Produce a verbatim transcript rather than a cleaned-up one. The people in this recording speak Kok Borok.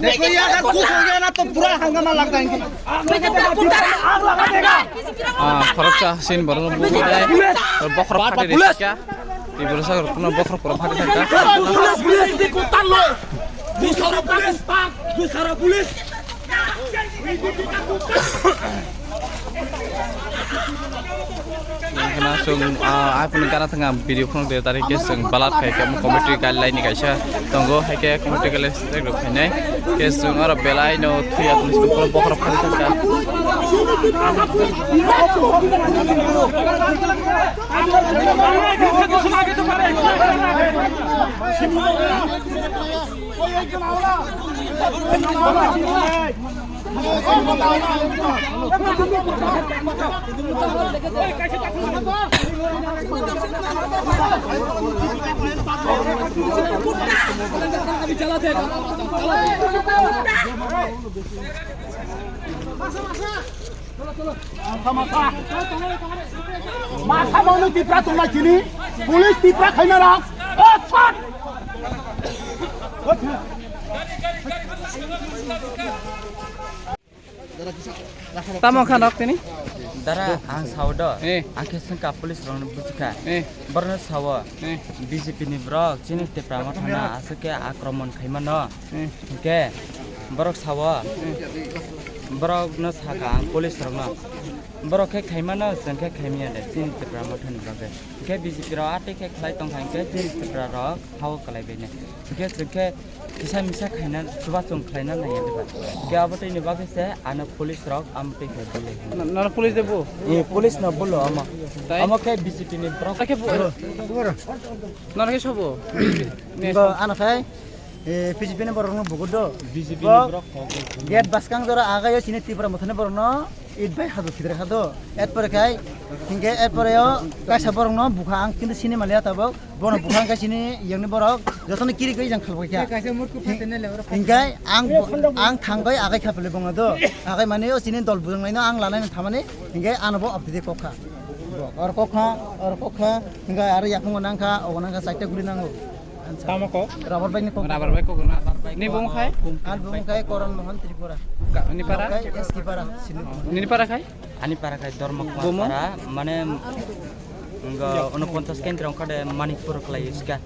देखो ये अगर कुछ हो गया ना तो पूरा हंगामा लग जाएंगे। आग लगा देगा। Ah, khoroksa sin borok no bugwi dai. Bokhorok phati de sikya. Tibura sa rukuna bokhorok pura phati thangka. दूसरा पुलिस, दूसरा police. Wngkha na chwng, ah, iphone gana thangka video phone de tarik ke chwng balat khai khe committee guideline ni kaisa tongo, hai khe committee guideline strike rok khainai. Khe chwng oro belai no thwi ya tong bokhorok phari thangka. Masa mau ni Tipra tong lai sini, police Tipra khaina rok. Oh, shot! Tamo khan rok tini? Dara, ang sao do. Eh. Ang khe sengka police rokno bujikha. Eh. Borno sao. Eh. B J P ni borok chini Tipra Motha na aswk khe akromon khaimano. Eh. Hwnkhe borok sao. Eh. Borokno sakha ang police rokno. Borok khe khaimano, chwng khe khaimiya de chini Tipra Motha ni bagwi. Hwnkhe B J P rok atwi khe khlai tongkha hwnkhe chini Tipra rok hao kwlai baino. Hwnkhe chwng khe kisa misa khaina chubachu khlaina naiya diba. Hwnkhe abo tei ni bagwi se ano police rok amo tei khe bolo. Nana police de bo? Eh, police no bolo amo. Tai? Amo khe B J P ni borok. Khe bo? Nono khe sobo? Bo ano khai, eh, B J P ni borok no bugo do. B J P ni borok kok. Gate baskang jora agayo chini Tipra Motha ni borok no. It bai hadu khidra hadu. Et pore khai, hingke et pore o kaisa borok no bukha ang kintu sini maliya tabok. Bono bukha ang kaisa ni yang ni borok. Joto no kiri kiri jang khalbo kya. Kaisa murku pate ne le oro. Hingke ang, ang thang bai agai khapele bonga do. Agai mani o sini dol bujang lai no ang lanai no thamani. Hingke ano bo abdi de kokha. Or kokha, or kokha. Hingke aro yakung nang kha, ogo nang kha, chaita guri nango. Tamo kok? Rubber bike ni kok? Rubber bike ni kok. Ni bung khai? Ani bung khai Koron Mohan Tripura. Ka-, ni para? Khai S T para, Sindhu. Ni para khai? Ani para khai Dharma Kumar para, mane, ngo unoponchas kendro kade Manikpur khlai iska.